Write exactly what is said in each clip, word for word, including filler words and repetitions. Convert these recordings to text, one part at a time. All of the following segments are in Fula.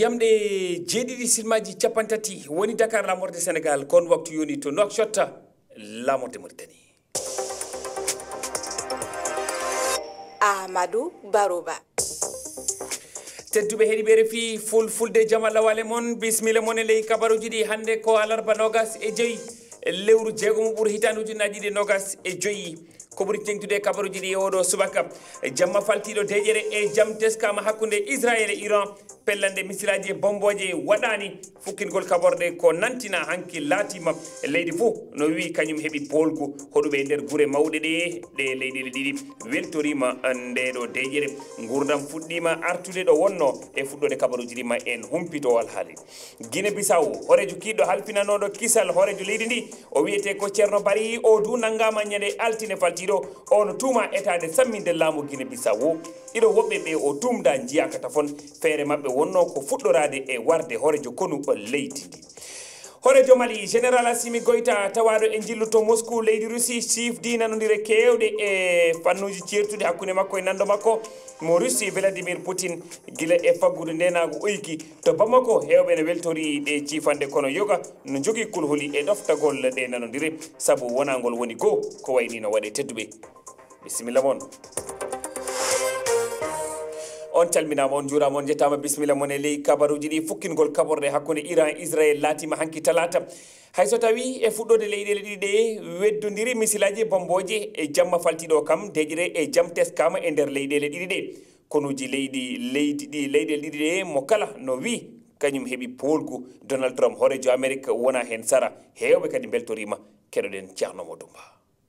Jamɗe jeeɗiɗi silmaaji cappanɗe tati woni Dakar, laamorde Senegaal, ko oon waktu yoni to Nouakchott, laamorde Mauritanie. Ahmadou Barouba. Tedduɓe heɗiiɓe R F I Fulfulde, jam Allah waale mon, bisimilla mon e ley kabaruuji ɗi. Hannde ko alarba noogas e joy lewru jeegomo ɓuru hitaande ujunnaaji ɗiɗi e noogas e joy. Ko ɓuri teeŋtude e kabaruuji ɗi e oɗo subaka, jamma faltiiɗo deeƴere e jam teskaama hakkunde Israel e Iran. Pellande misilaaji e bommbooje waɗaani. Fukkingol kaɓorɗe ko nantina hanki laatiima. Leydi fuu no wi'i kañum heɓi poolgu. Hoɗuɓe e nder gure mawɗe ɗe, ɗe leyɗeele ɗiɗi weltoriima ndeeɗo deeƴere. Nguurndam fuɗɗiima artude ɗo wonnoo. E fuɗɗoode kabaruuji ɗi ma en humpito alhaali Gine Bisaw, hooreejo kiiɗɗo halfinanooɗo kisal hooreejo leydi ndi, o wiyetee ko Ceerno Bari, o du nanngaama ñande altine faltiiɗo. O no tuumaa etaade samminde laamu Gine Bisaw. Ɗiɗo woɓɓe ɓe o tuumdaa njiyaaka tafon. Feere maɓɓe wonnoo ko fuɗɗoraade e warde hooreejo konu leydi ndi. Hooreejo Mali, Général Assimi Goïta, tawaaɗo e njillu to Moscou, leydi Russie, siifdii nanondire keewɗe e fannuuji ceertuɗi hakkunde makko e nanndo makko mo Russie, Vladimir Poutine. Gila e faggudu ndeenaagu uyki to Bamako, heewɓe ne weltori ɗe ciifanɗe, kono yoga no njogii kulhuli e ɗoftagol ɗe nanondire, sabu wonaa ngol woni goo ko wayi ni no waɗee. Tedduɓe, bisimilla mon. On calminaama, on njuuraama, on njettaama. Bisimilla mon e ley kabaruuji ɗi. Fukkingol kaɓorɗe hakkunde Iran e Israel laatiima hanki talaata. Hay so tawii e fuɗɗoode leyɗeele ɗiɗi ɗe weddondiri misilaaji e bommbooje e jamma faltiiɗo kam, deeƴre e jam teskaama e nder leyɗeele ɗiɗi ɗe. Konuuji leydi, leydi ɗi, leyɗeele ɗiɗi ɗe, mo kala no wi'i kañum heɓi poolgu. Donald Trump, hooreejo Amerik, wonaa heen sara. Heewɓe kadi mbeltoriima. Keɗoɗen Ceerno Modou Mba.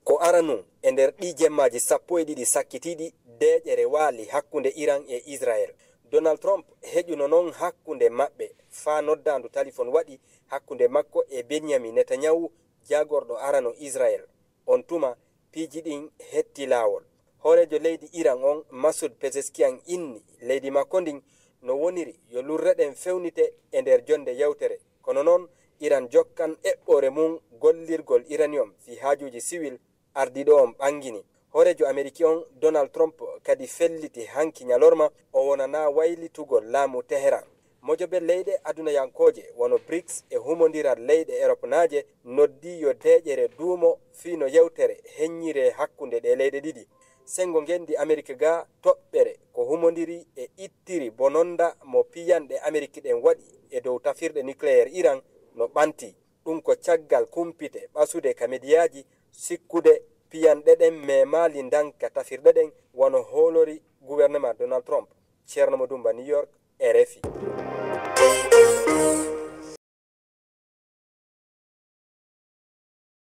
Ko aranun e nder ɗii jemmaaji sappo e ɗiɗi sakkitiiɗi, deeƴere waali hakkunde Iran e Israel. Donald Trump heƴuno non hakkunde maɓɓe faa noddaandu talifon waɗi hakkunde makko e Benjamin Netanyahu, jaagorɗo arano Israel. On tuma, piiji ɗin hetti laawol. Hooreejo leydi Iran on, Masoud Pezeshkian, inni leydi makko ndin no woniri yo lurreɗen fewnite e nder jonnde yewtere. Kono non, Iran jokkan eɓɓoore mun gollirgol uranium fii haajuuji siwil. Ardiiɗo on ɓangini. Hooreejo Ameriki on, Donald Trump, kadi felliti hanki ñalorma o wonanaa waylitugol laamu Teheran. Mojobel leyɗe adunayankooje wano brics e humondiral leyɗe eropnaaje noddii yo deeƴere duumo fii no yewtere heññiree hakkunde ɗee leyɗe ɗiɗi. Senngo ngenndi Amerik gaa toɓɓere ko humondiri e ittiri bononnda mo piyanɗe Amerik ɗen waɗi e dow tafirɗe nucléaire Iran no ɓantii. Ɗum ko caggal kumpite ɓasude ka mediyaaji sikkude piyanɗe ɗen memaali ndanka tafirɗe ɗen, wano hoolori gouvernement Donald Trump. Ceerno Mo Dumba, New York, R F I.